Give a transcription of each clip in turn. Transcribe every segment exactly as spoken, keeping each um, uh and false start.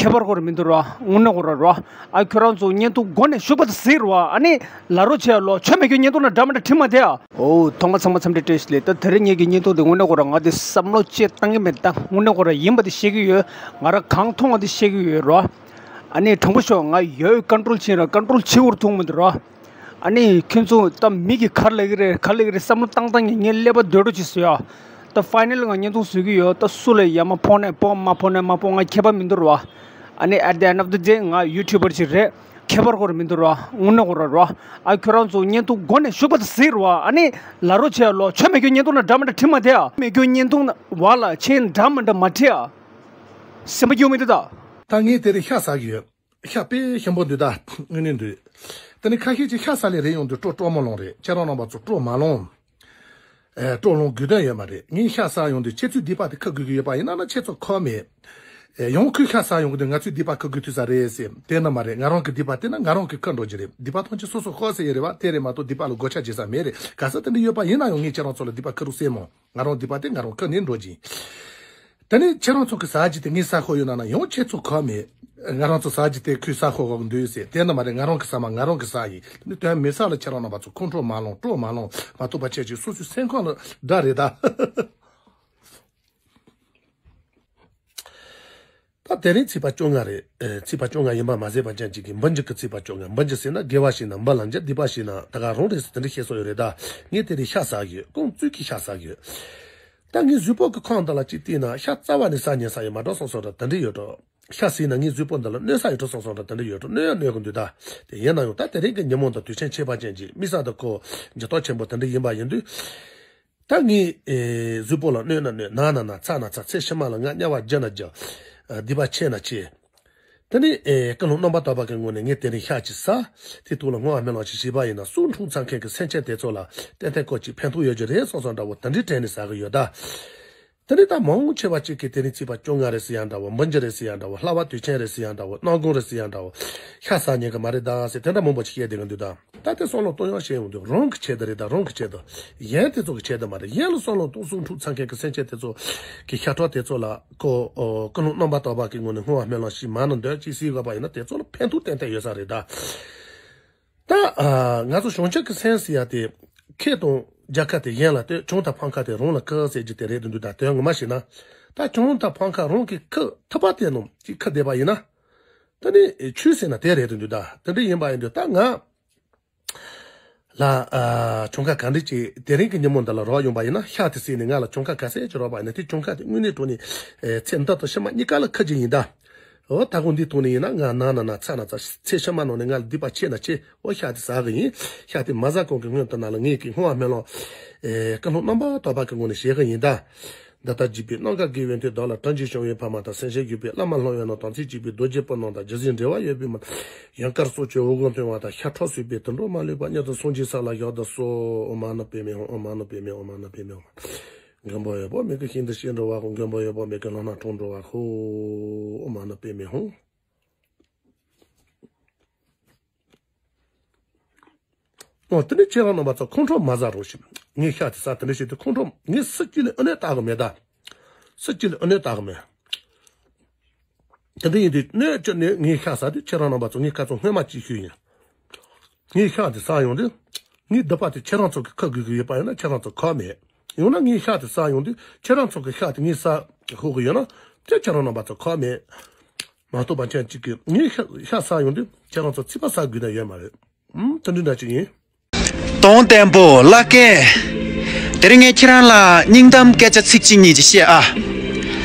ཁྱད་པར་ཁོ་ར་མི་འདུག་ར། དངོས་གནས་ཁོ་ར་ར། ཨ་ཁྱོད་རང་ཚོ་བརྙན་ཐུང་མགོ་ནས་གཞུག་བར་དུ་གཟིགས་ར། ཨ་ནི་ལ་རོ་ཆེ་ལོ་ཆོ་མེད་ཁྱོད་བརྙན་ཐུང་ན་འདྲ་མི་འདྲ་བྲིས་མ་དེ་ཨ། ཨོ་ཐོག་མ་ཚང་མ་འཚམས་འདྲི་བཀྲ་ཤིས་བདེ་ལེགས། ད་དེ་རིང་ངེད་ཀྱི་བརྙན་ཐུང་དེ་དངོས་གནས་ཁོ་ར་ང་དེ་བསམ་བློ་ཅིག་བཏང་གི་མེད། ད་དངོས་གནས་ཁོ་ར་ཡིན་པ་དེ་བཤད་ཀྱི་ཡོད། ང་ར་གང་མཐོང་བ་དེ་བཤད་ཀྱི་ཡོད་ར། ཨ་ནི་དྲང་པོ་ཤོད། ང་ཡོད་ཀོན་ཊོལ་བྱེད་ར་ཀོན་ཊོལ་བྱེད་དགོས་ར་ཐུག་མི་འདུག་ར། ཨ་ནི་ཁྱོད་ཚོ་ད་མི་གི་ག་རེ་ལབ་ཀྱི་རེད་ག་རེ་ལབ་ཀྱི་རེད་བསམ་བློ་བཏང་བཏང་ངེད་ཀླད་པ་སྡོད་འགྲོ་ཅིག་བཟོས་ཨ། ད་ཕའི་ནལ་ང་བརྙན་ཐུང་བཟོ་གི་ཡོད། ད་སུ་ལ་ཡ་མ་ཕོག་ནས་ཕོག་མ་ཕོག་ནས་མ་ཕོག་ང་ཁྱད་པར་མི་འདུག་ར། ཨ་ནི་at the end of the day ང་ཡུ་ཊུབ་པར་ཅིག་རེད། ཁྱད་པར་ཁོ་ར་མི་འདུག་ར། དངོས་གནས་ཁོ་ར་ར། ཨ་ཁྱོད་རང་ཚོ་བརྙན་ཐུང་མགོ་ནས་གཞུག་བར་དུ་གཟིགས་ར། ཨ་ནི་ལ་རོ་ཆེ་ལོ་ཆོ་མེད་ཁྱོད་བརྙན་ཐུང་ན་འདྲ་མི་འདྲ་བྲིས་མ་དེ་ཨ། མེད་ཁྱོད་བརྙན་ཐུང་ན་བ་ལ་ཆེ་འདྲ་མི་འདྲ་མ་བྲིས་ཨ། སེམས་པ་སྐྱོ་མི་འདུག་ད། ད་ངས་དེ་རིང་ཤ་ཟ་གི་ཡོད། ཤ་དཔེ་ཞིམ་པོ་འདུག་ད། དངོས་གནས་འདུག་དེ་ནི་ཁ་ཤས་ཀྱིས་ཤ་ཟ་ལེ་རེད་ཡོང་དུས་སྤྲོ་སྤྲོ་མ་ལོང་རེད། ཁྱེད་རང་རྣམ་པ་ཚོ་སྤྲོ་མ་ལོང་། ཨེ་སྤྲོ་ལོང་དགོས་དོན་ཡོད་མ་རེད། ངས་ཤ་ཟ་ཡོང་དུས་ཁྱེད་ཚོས་སྡིག་པ་དེ་ཁུར་དགོས་ཀྱི་ཡོད་པ་ཡིན་ན་ན་ཁྱེད་ཚོ་ཁོམ་མེད། ཨེ་ཡང་ཁོས་ཤ་ཟ་ཡོང་གི་འདུག་ང་ཚོས་སྡིག་པ་ཁུར་དགོས་ཐུག་ས་རེད་ཟེར། དེ་ན་མ་རེད། ང་རང་གི་སྡིག་པ་དེ་ན་ང་རང་གིས་ཁུར་འགྲོ་རྒྱུ་རེད། སྡིག་པ་ཐམས་ཅད་སོ་སོ་ཁོ་ཟེར་ཡོད་རེད་བ། དེ་རེད་མ་གཏོགས་སྡིག་པ་ལ་གོ་ཆ་བྱེད་ས་མེད་རེད། ག་ས་དེ་འདྲ་ཡོད་པ་ཡིན་ན་ཡང་ངས་ཁྱེད་རང་ཚོ་ལ་སྡིག་པ་ཁུར་རུ་སེ་མོ། ང་རང་སྡིག་པ་དེ་ང་རང་ཁུར་ནས་འགྲོ་གྱིན། དེ་ནས་ཁྱེད་རང་ཚོ་གི་ཟ་རྒྱུ་དེ་ངས་ཟ་ཁོ་ཡོད་ན་ན་ཡང་ཁྱེད་ཚོ་ཁོམ་མེད། ང་རང་ཚོ་ཟ་རྒྱུ་དེ་ཁོས་ཟ་ཁོ་གོ་འདུག་ཟེར། དེ་ན་མ་རེད། ང་རང་གི་ཟ་མ་ང་རང་གི་ཟ་ཡིན། དེ་ནི་དོན་མེད་ས་ལ་ཁྱེད་རང་རྣམ་པ་ཚོ་ཁོང་ཁྲོ་མ་ལངས་སྤྲོ་མ་ལངས་མ་ཐུབ་པ་ཁྱེད་ཀྱི་སོ་སོའི་སེམས་ཁམས་ལ་འདྲ་རེད་ད། ད་དེ་རིང་ཚེས་པ་བཅོ་ལྔ་རེད། ཨེ་ཚེས་པ་བཅོ་ལྔ་ཡིན་པ་མ་ཟད་པ་ཅན་གཅིག་གིས་འབུ་འཇིག་གི་ཚེས་པ་བཅོ་ལྔ། འབུ་འཇིག་ཟེར་ན་དགེ་བ་བྱས་ན་འབུ་ལ་འཇིག་སྡིག་པ་བྱས་ན་ད་ག་རང་རེད་ཟེར་དེ་འདྲ་བཤད་སྲོལ་ཡོད་རེད་ད། ངས་དེ་རིང་ཤ་ཟ་གི་ཡོད། ཁོང་བཙུན་གྱིས་ཤ་ཟ་གི་ཡོད། ད་ངས་གཟུགས་པོ་གི་ཁོངས་འདི་ལ་གཅིག་བལྟས་ན་ཤ་རྩ་བ་ནས་ཟ་ཉན་ས་ཡོད་མ་འགྲོ་བསམ་སོང་ར་དེ་འདྲ་ཡོད་འགྲོ། ཤ་ཟོས་ན་ངའི་གཟུགས་པོ་འདི་ལ་གནོད་ས་ཡོད་འགྲོ་བསམ་སོང་ར་དེ་འདྲ་ཡོད་འགྲོ། གནོད་ཡང་གནོད་གི་འདུག་ད་དེ་ཡིན་ན་ཡང་ད་དེ་རིང་གི་ཉིན་མོ་འདི་དུས་ཆེན་ཁྱད་པར་ཅན་གྱི་དམིགས་བསལ་དུ་ཁོ་འཇིགས་སྟོབས་ཆེན་པོ་དེ་འདྲ་ཡིན་པ་ཡིན་དུས། ད་ངའི་ཨེ་གཟུགས་པོ་ལ་གནོད་ན་གནོད་ན་ན་ན་ཚ་ན་ཚ་ཚེ་ཕྱི་མ་ལ་ང་དམྱལ་བ་བརྒྱུད་ན་བརྒྱུད། སྡིག་པ་ཆེ་ན་ཆེ། དེ་ནས་ཨེ་ཀུན་སློང་རྣམ་པར་དག་པ་གི་ངོས་ནས་ངས་དེ་རིང་ཤ་ཅིག་ཟ། དེ་ཐུགས་ལ་བསྔོ་བ་སྨོན་ལམ་ཅིག་བྱས་པ་ཡིན་ན་གསོན་འཁྲུག་ཚ་མཁན་གྱི་སེམས་ཅན་དེ་ཚོ་ལ་ཏན་ཏན་ཁོ་ཅིག་ཕན་ཐོགས་ཡོད་རྒྱུ་རེད་བསམ་བསམ་འདྲ་བོ་དེ་འདྲའི་དྲན་ནས་ཟ་གི་ཡོད་ད། དེ་ནས་ད་མང་ཆེ་བ་ཅིག་གིས་དེ་རིང་ཚེས་པ་བཅོ་ལྔ་རེད་ཟེར་ཡང་འདྲ་བོ། འབུ་འཇིག་རེད་ཟེར་ཡང་འདྲ་བོ། བསླབ་པ་དུས་ཆེན་རེད་ཟེར་ཡང་འདྲ་བོ། གནམ་གང་རེད་ཟེར་ཡང་འདྲ་བོ། ཤ་ཟ་ཉན་གི་མ་རེད་ད་ཟེར་དེ་འདྲ་མང་པོ་ཅིག་བཤད་བསྡད་གི་འདུག་ད། ད་དེ་བསམ་བློ་གཏོང་ཡག་བཤད་ཡོང་དུས་རང་གི་ཆེད་དུ་རེད་ད། རང་གི་ཆེད་དུ། གཞན་དེ་ཚོ་གི་ཆེད་དུ་མ་རེད། གཞན་ལ་བསམ་བློ་གཏོང་གསོན་འཁྲུག་ཚ་མཁན་གྱི་སེམས་ཅན་དེ་ཚོ་གི་ཤ་ཁྲག་དེ་ཚོ་ལ་ཁོ་ཀུན་སློང་རྣམ་པར་དག་པ་གི་ངོས་ནས་བསྔོ་བ་སྨོན་ལམ་ཞིག་མ་ན་འདོད་ཅིག་ཟེར་དགོས་པ་ཡིན་ན་དེ་ཚོ་ལ་ཕན་ཐོགས་ཏན་ཏན་ཡོད་ས་རེད་ད། ད་ཨ་ང་ཚོ་བྱང་ཆུབ་ཀྱི་སེམས་ཟེར་ཡ་དེ། ཁེ་དང་རྒྱལ་ཁ་དེ་གཞན་ལ་སྟེར། གྱོང་དང་ཕམ་ཁ་དེ་རང་ལ་བཀལ་ཟེར་རྒྱུ་དེ་རེད་འདུག་ད་དོན་ངོ་མ་བྱས་ན། ད་གྱོང་དང་ཕམ་ཁ་རང་གིས་ཁུར་ཐུབ་པ་དེ་རྣམས་ཀྱིས་ཁུར་བསྡད་པ་ཡིན་ན། ད་ནི་ཆོས་ཟེར་ན་དེ་རེད་འདུག་ད་དེ་འདྲ་ཡིན་པ་ཡིན་དུས་ད་ང་ལ་ཨ་གྱོང་ཁ་ག་འདྲ་ཅིག་དེ་རིང་གི་ཉིན་མོ་འདི་ལ་རག་ཡོང་པ་ཡིན་ན། ཤ་དེ་ཟོས་ནས་ང་ལ་གྱོང་ཁ་ག་ཚད་ཅིག་རག་པ་ཡིན་ན། དེ་གྱོང་ཁ་དེ་དངོས་གནས་དྲང་གནས་ཨེ་ཚེ་འདི་དང་ཕྱི་མ་གཉིས་ཀ་ལ་ཁུར་རྒྱུ་ཡིན་ད། འོ་ད་གོང་འདི་ཐོག་ནས་ཡིན་ན་ང་ན་ན་ན་ཚ་ན་ཚ་ཚེ་ཕྱི་མ་ནང་ནས་ང་ལ་སྡིག་པ་ཆེ་ན་ཆེ། འོ་ཤ་དེ་ཟ་གི་ཡིན། ཤ་དེ་མ་ཟ་གོང་གི་སྔོན་དུ་ན་ལ་ངས་ཀྱི་བསྔོ་བ་སྨོན་ལམ་ཨེ་ཀུན་སློང་རྣམ་པར་དག་པ་གི་ངོས་ནས་བཞེས་གི་ཡིན་ད། འདི་ལྟར་བགྱིས་པའི་རྣམ་དཀར་དགེ་བའི་མཐུས། བདག་ལ་དྲིན་ཅན་བྱུང་བའི་ཕ་མ་དང་། སེམས་ཅན་རྒྱུད་པའི་བླ་མ་སློབ་ཡོན་དང་། དམ་ཚིག་གཅིག་པའི་རྡོ་རྗེ་སྤུན་རྣམས་དང་། རྒྱུད་འཛིན་འབྲེལ་བ་ཡོད་པའི་མ་ཡུངས་དཀར་སྲོག་གཅོད་འོ་སྐོལ་མཐུན་པ་དང་། ཤ་ཁྲག་ཟོས་པའི་དུད་འགྲོ་མ་ལུས་པ། མྱུར་དུ་སངས་རྒྱས་ས་ལ་བཞག་ཏུ་གསོལ། ཨོཾ་མ་ཎི་པདྨེ་ཧཱུྃ། ཨོཾ་མ་ཎི་པདྨེ་ཧཱུྃ། ཨོཾ་མ་ཎི་པདྨེ་ཧཱུྃ། མགོན་པོ་འོད་དཔག་མེད་ཀྱི་ཞིང་དུ་སྐྱེ་འགྲོ་བ་ཧཱུྃ། མགོན་པོ་འོད་དཔག་མེད་ཀྱི་ལག་ན་འཁྲུངས་འགྲོ་བ་ཧཱུྃ། ཨོཾ་མ་ཎི་པདྨེ་ཧཱུྃ། ཨོ་དེ་ནས་ཁྱེད་རང་རྣམ་པ་ཚོ་ཁོང་ཁྲོ་མ་ཟ་རོགས་ཞིག་ངས་ཤ་དེ་ཟ་དེ་འདྲ་བྱས་ཏེ་ཁོང་ཁྲོ་ངས་སུ་གཅིག་ལ་ཨ་ནེ་བཏགས་གི་མེད་ད། སུ་གཅིག་ལ་ཨ་ནེ་བཏགས་གི་མེད། དེ་འདྲ་ཡིན་དུས་གནོད་སྐྱེལ་ནས་ངས་ཤ་ཟ་དུས་ཁྱེད་རང་རྣམ་པ་ཚོ་ངས་ཁ་ཚོན་སྔོན་མ་གཅིག་ཞུས་ཡིན། ངས་ཤ་དེ་ཟ་ཡོང་དུས། ངའི་སྡིག་པ་དེ་ཁྱེད་རང་ཚོ་གིས་ཁུར་དགོས་ཀྱི་ཡོད་པ་ཡིན་ན་ཁྱེད་རང་ཚོ་ཁོམ་མེད། ཡང་ན་ངས་ཤ་དེ་ཟ་ཡོང་དུས་ཁྱེད་རང་ཚོ་གིས་ཤ་དེ་ངས་ཟ་ཤོར་གི་ཡོད་ན་དེ་ཁྱེད་རང་རྣམ་པ་ཚོ་ཁོམ་མེད། མ་གཏོགས་པ་ཁྱེད་གཅིག་གིས་ངས་ཤ་ཤ་ཟ་ཡོང་དུས་ཁྱེད་རང་ཚོ་ཚིག་པ་ཟ་དགོས་ན་ཡོད་མ་རེད། ཨུམ། དེ་འདྲ་འདྲ་ཅིག་ཡིན། གདོང་བརྟན་པོ་བླ་རྒན། དེ་རིང་ངས་ཁྱེད་རང་ལ་སྙིང་གཏམ་སྐད་ཆ་ཚིག་གཅིག་གཉིས་ཅིག་བཤད་ཨ།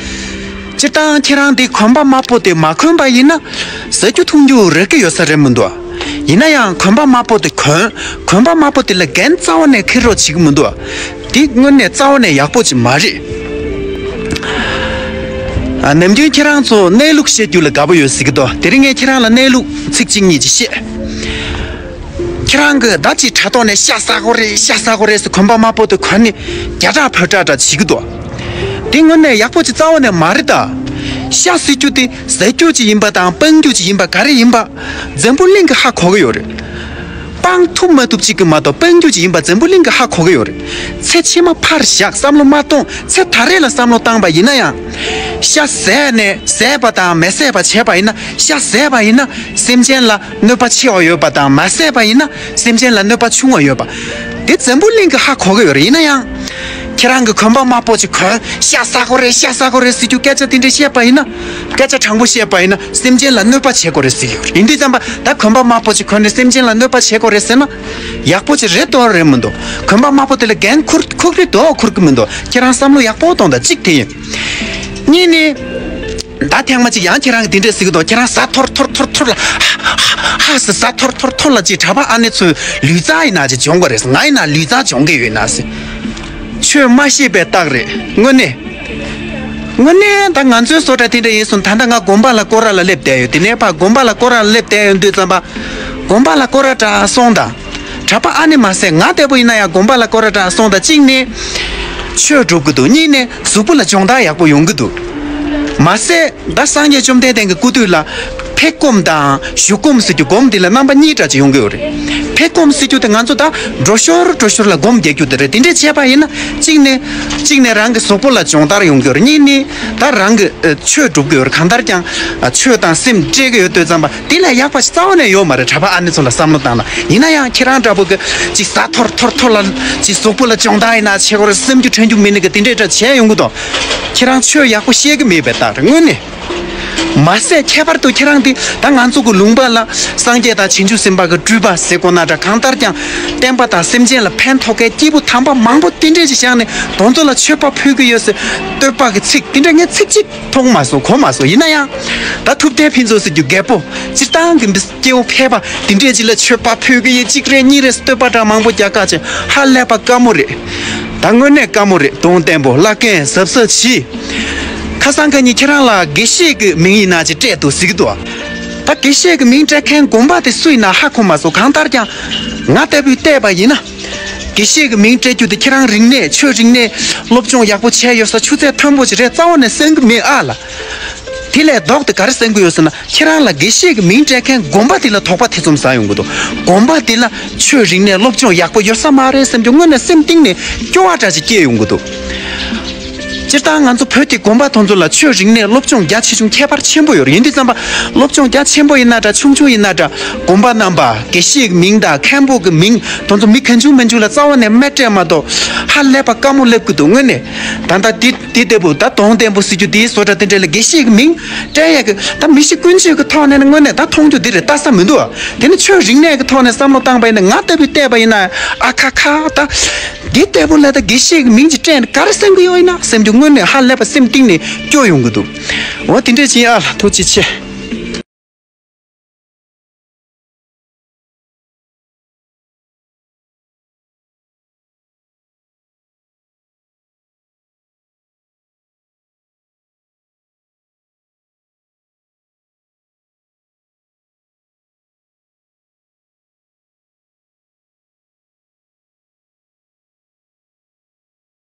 སྤྱིར་བཏང་ཁྱེད་རང་འདི་གོན་པ་དམར་པོ་དེ་མ་གོན་པ་ཡིན་ན་ཟ་རྒྱུ་འཐུང་རྒྱུ་རག་གི་ཡོད་ས་རེད་མི་འདུག་ཡིན་ན་ཡང་གོན་པ་དམར་པོ་དེ་གོན། གོན་པ་དམར་པོ་དེ་ལ་འགན་རྩ་བ་ནས་འཁྱེར་རོགས་བྱེད་ཀྱི་མི་འདུག་འདི་དངོས་གནས་རྩ་བ་ནས་ཡག་པོ་ཅིག་མ་རེད། ཨ། ནམ་རྒྱུན་ཁྱེད་རང་ཚོ་གནས་ལུགས་བཤད་རྒྱུ་ལ་དགའ་པོ་ཡོད་ཟེར་གྱི་འདུག་དེ་རིང་ངས་ཁྱེད་རང་ལ་གནས་ལུགས་ཚིག་གཅིག་གཉིས་ཅིག་བཤད། ཁྱེད་རང་གིས་ད་ཅིག་དྲ་ཐོག་ནས་ཤ་ཟ་དགོས་རེད་ཤ་ཟ་དགོས་རེད་ཟེར་གོན་པ་དམར་པོ་དེ་གོན་ནས་རྒྱ་གྲགས་བོད་གྲགས་འདྲ་བྱེད་ཀྱི་འདུག་འདི་དངོས་གནས་ཡག་པོ་ཅིག་རྩ་བ་ནས་མ་རེད་ད། ཤ་ཟེར་རྒྱུ་དེ་ཟ་རྒྱུ་ཅིག་ཡིན་པ་དང་སྤང་རྒྱུ་ཅིག་ཡིན་པ་ག་རེ་ཡིན་པ་འཛམ་བུ་གླིང་གི་ཧ་གོ་གི་ཡོད་རེད། སྤང་ཐུབ་མ་ཐུབ་ཅིག་གི་མ་གཏོགས་སྤང་རྒྱུ་ཅིག་ཡིན་པ་འཛམ་བུ་གླིང་གི་ཧ་གོ་གི་ཡོད་རེད། ཚེ་ཕྱི་མ་ཕར་བཞག་བསམ་བློ་མ་གཏོང་ཚེ་ད་རེས་ལ་བསམ་བློ་བཏང་པ་ཡིན་ན་ཡང་། ཤ་བཟས་ནས་བཟས་པ་དང་མ་བཟས་པ་བྱས་པ་ཡིན་ན། ཤ་བཟས་པ་ཡིན་ན་སེམས་ཅན་ལ་གནོད་པ་ཆེ་བ་ཡོད་པ་དང་། མ་བཟས་པ་ཡིན་ན་སེམས་ཅན་ལ་གནོད་པ་ཆུང་བ་ཡོད་པ། དེ་འཛམ་བུ་གླིང་གི་ཧ་གོ་གི་ཡོད་རེད། ཡིན་ན་ཡང་། ཁྱེད་རང་གི་གོན་པ་དམར་པོ་ཅིག་གོན། ཤ་ཟ་དགོས་རེད། ཤ་ཟ་དགོས་རེད་ཟེར་རྒྱུ་སྐད་ཆ་དེ་འདྲ་བཤད་པ་ཡིན་ན། སྐད་ཆ་དྲང་པོ་བཤད་པ་ཡིན་ན་སེམས་ཅན་ལ་གནོད་པ་བྱེད་དགོས་རེད་ཟེར་གྱི་ཡོད་རེད། ཡིན་དུས་ཙམ་པ་ད་གོན་པ་དམར་པོ་ཅིག་གོན་ནས་སེམས་ཅན་ལ་གནོད་པ་བྱེད་དགོས་རེད་ཟེར་ན། ཡག་པོ་ཅིག་རེད་དོ་རེད་མི་འདུག་གོན་པ་དམར་པོ་དེ་ལ་འགན་འཁུར་འཁུར་གི་རེད་དོ་འཁུར་གི་མི་འདུག་ཁྱེད་རང་བསམ་བློ་ཡག་པོ་གཏོང་དང་། གཅིག་དེ་ཡིན། གཉིས་ནི། ད་ཐེངས་མ་གཅིག་ཡང་ཁྱེད་རང་གི་དེ་འདྲས་ཟེར་གི་འདུག་ཁྱེད་རང་ཟ་ཐོར་ཐོར་ཐོར་ཐོར་ལ། ཧ་ཧ་ཧ་ཟེར། ཟ་ཐོར་ཐོར་ཐོར་ལ་ཅིག་གྲྭ་པ་ཨ་ནེ་ཚོའི་ལུས་རྩལ་ཡིན་ན་ཅིག་སྦྱོང་དགོས་རེད། ང་ཡིན་ན་ལུས་རྩལ་སྦྱོང་གི་ཡོད་ན་ཟེར། ཆོས་མ་ཤེས་པའི་རྟགས་རེད། དངོས་གནས། དངོས་གནས་ད་ང་ཚོའི་བཟོ་གྲྭ་དེ་འདྲ་ཡིན་སོང་། ད་ལྟ་ང་དགོན་པ་ལ་སྐོར་ར་ལ་སླེབས་བསྡད་ཡོད། དེ་ནས་ཕར་དགོན་པ་ལ་སྐོར་ར་ལ་སླེབས་བསྡད་ཡོད་དུས་ཙམ་པ། དགོན་པ་ལ་སྐོར་ར་འདྲ་སོང་དང་། གྲྭ་པ་ཨ་ནེ་མ་ཟད་ང་ལྟ་བུ་ཡིན་ན་ཡང་དགོན་པ་ལ་སྐོར་ར་འདྲ་སོང་དང་། གཅིག་ནས་ཆོས་སྒྲུབ་གི་འདུག་གཉིས་ནས་གཟུགས་པོ་ལ་སྦྱོང་བརྡར་ཡག་པོ་ཡོང་གི་འདུག་མ་ཟད་ད་སངས་རྒྱས་བཅོམ་ལྡན་འདས་ཀྱི་སྐུ་དུས་ལ་ཕེབས་སྒོམ་དང་བཞུགས་སྒོམ་ཟེར་རྒྱུ་སྒོམ་འདི་ལ་རྣམ་པ་གཉིས་འདྲ་ཅིག་ཡོང་གི་ཡོད་རེད། ཕེབས་སྒོམ་ཟེར་རྒྱུ་དེ་ང་ཚོ་ད་འགྲོ་ཞོར་འགྲོ་ཞོར་ལ་སྒོམ་རྒྱག་རྒྱུ་དེ་རེད། དེ་འདྲས་བྱས་པ་ཡིན་ན་གཅིག་ནས་གཅིག་ནས་རང་གི་གཟུགས་པོ་ལ་སྦྱོང་བརྡར་ཡོང་གི་ཡོད་རེད། གཉིས་ནས་ད་རང་གི་ཨ་ཆོས་སྒྲུབ་ཀྱི་ཡོད་རེད། གང་ལྟར་ཀྱང་ཨ་ཆོས་དང་སེམས་སྤྲད་ཀྱི་ཡོད་དུས་ཙམ་པ་དེ་ལས་ཡག་པ་ཞིག་རྩ་བ་ནས་ཡོད་མ་རེད། གྲྭ་པ་ཨ་ནེ་ཚོ་ལ་བསམ་བློ་བཏང་ན། ཡིན་ན་ཡང་ཁྱེད་རང་འདྲ་པོ་གི་ཅིག་ཟ་ཐོར་ཐོར་ཐོར་ལ་ཅིག་གཟུགས་པོ་ལ་སྦྱོང་བརྡར་ཡིན་ན་བྱེད་དགོས་རེད། སེམས་རྒྱུད་དྲན་རྒྱུ་མེད་ནི་གི་དེ་འདྲས་འདྲ་བྱས་ཡོང་གི་འདུག་ཁྱེད་རང་ཆོས་ཡག་པོ་ཤེས་ཀྱི་མེད་པའི་རྟགས་རེད། དངོས་གནས། མ་ཟད་ཁྱད་པར་དུ་ཁྱེད་རང་འདི་ད་ང་ཚོ་གི་ལུང་པ་ལ་སངས་རྒྱས་དང་བྱང་ཆུབ་སེམས་དཔའ་གི་སྤྲུལ་པ་ཟེར་དགོས་ན་འདྲ། གང་ལྟར་ཀྱང་བསྟན་པ་དང་སེམས་ཅན་ལ་ཕན་ཐོགས་མཁན་སྐྱེས་བུ་དམ་པ་མང་པོ་དེ་འདྲས་ཅིག་བཞག་ནས་དེ་ཚོ་ལ་མཆོད་པ་ཕུལ་གི་ཡོད་ཟེར་བསྟོད་པ་གི་ཚིག་དེ་འདྲ་ངས་ཚིག་གཅིག་མཐོང་མ་སོང་གོ་མ་སོང་། ཡིན་ན་ཡང་ད་ཐུབ་བསྟན་ཕུན་ཚོགས་ཟེར་རྒྱུ་རྒད་པོ་སྤྱིར་བཏང་གི་འདི་སྐྱེ་བོ་ཕལ་པ་དེ་འདྲས་ཅིག་ལ་མཆོད་པ་ཕུལ་གི་ཡོད། གཅིག་རེད་གཉིས་རེད་བསྟོད་པ་འདྲ་མང་པོ་རྒྱག་ཁ་ཆེ་ཧ་ལས་པ་དཀའ་མོ་རེད། ད་དངོས་གནས་དཀའ་མོ་རེད། གདོང་བརྟན་པོ་བླ་རྒན་གཟབ་གཟབ་གྱིས། ཁ་སང་ཁ་ཉིན་ཁྱེད་རང་ལ་དགེ་བཤེས་ཀྱི་མིང་ཡིན་ན་ཅིག་སྤྲད་འདུག་ཟེར་གི་འདུག་ད་དགེ་བཤེས་ཀྱི་མིང་སྤྲད་མཁན་དགོན་པ་དེ་སུ་ཡིན་ན་ཧ་གོ་མ་སོང་། གང་ལྟར་ཀྱང་ང་ལྟ་བུས་བལྟས་པ་ཡིན་ན། དགེ་བཤེས་ཀྱི་མིང་སྤྲད་རྒྱུ་དེ་ཁྱེད་རང་རིག་གནས་ཆོས་རིག་གནས་སློབ་སྦྱོང་ཡག་པོ་བྱས་ཡོད་ས་ཆུ་ཚད་མཐོན་པོ་ཅིག་རེད་རྩ་བ་ནས་གསན་གི་མེད་ཨ་ལ། དེ་ལས་ལྡོག་སྟེ་ག་རེ་གསན་གི་ཡོད་ཟེར་ན་ཁྱེད་རང་ལ་དགེ་བཤེས་ཀྱི་མིང་སྤྲད་མཁན་དགོན་པ་དེ་ལ་དོགས་པ་ཐེ་ཚོམ་ཟ་ཡོང་གི་འདུག་དགོན་པ་དེ་ལ་ཆོས་རིག་གནས་སློབ་སྦྱོང་ཡག་པོ་ཡོད་ས་མ་རེད་བསམ་རྒྱུ་དངོས་གནས་སེམས་གཏིང་ནས་སྐྱོ་བ་འདྲ་ཅིག་སྐྱེས་ཡོང་གི་འདུག་སྤྱིར་བཏང་ང་ཚོ་བོད་ཀྱི་དགོན་པ་དེ་ཚོ་ལ་ཆོས་རིག་གནས་སློབ་སྦྱོང་རྒྱ་ཆེ་ཆུང་ཁྱད་པར་ཆེན་པོ་ཡོད་རེད། ཡིན་དུས་ཙམ་པ་སློབ་སྦྱོང་རྒྱ་ཆེན་པོ་ཡིན་ན་འདྲ་ཆུང་ཆུང་ཡིན་ན་འདྲ་དགོན་པ་རྣམ་པ་དགེ་བཤེས་ཀྱི་མིང་དང་མཁན་པོ་གི་མིང་དེ་ཚོ་མི་གང་བྱུང་མང་བྱུང་ལ་རྩ་བ་ནས་མི་སྤྲད་མ་གཏོགས་ཧ་ལས་པ་དཀའ་མོ་སླེབས་ཀྱི་འདུག་དངོས་གནས་ད་ལྟ་འདི། དེ་ལྟ་བུ་ད་གདོང་བརྟན་པོ་ཟེར་རྒྱུ་དེའི་བཟོ་གྲྭ་དེ་འདྲ་ལ་དགེ་བཤེས་ཀྱི་མིང་སྤྲད་ཡག་གི་ད་མི་གཤིས་ཀུན་སྤྱོད་ཀྱི་ཐོག་ནས་ནི་དངོས་གནས་ད་མཐོང་རྒྱུ་འདི་རེད། ལྟ་ས་མི་འདུག་ཨ། དེ་ནི་ཆོས་རིག་གནས་ཀྱི་ཐོག་ནས་བསམ་བློ་བཏང་པ་ཡིན་ན་ང་ལྟ་བུས་བལྟས་པ་ཡིན་ན་ཨ་ཁ་ཁ་ད་འདི་ལྟ་བུ་ལ་ད་དགེ་བཤེས་ཀྱི་མིང་ཅིག་སྤྲད་ནས་ག་རེ་གསན་གི་ཡོད་ཡིན་ན་སེམས་རྒྱུད་དངོས་གནས་ཧ་ལས་པ་སེམས་གཏིང་ནས་སྐྱོ་ཡོང་གི་འདུག་འོ་དེ་འདྲས་ཅིག་ཡིན་ཨ་ལ། ཐུགས་རྗེ་ཆེ།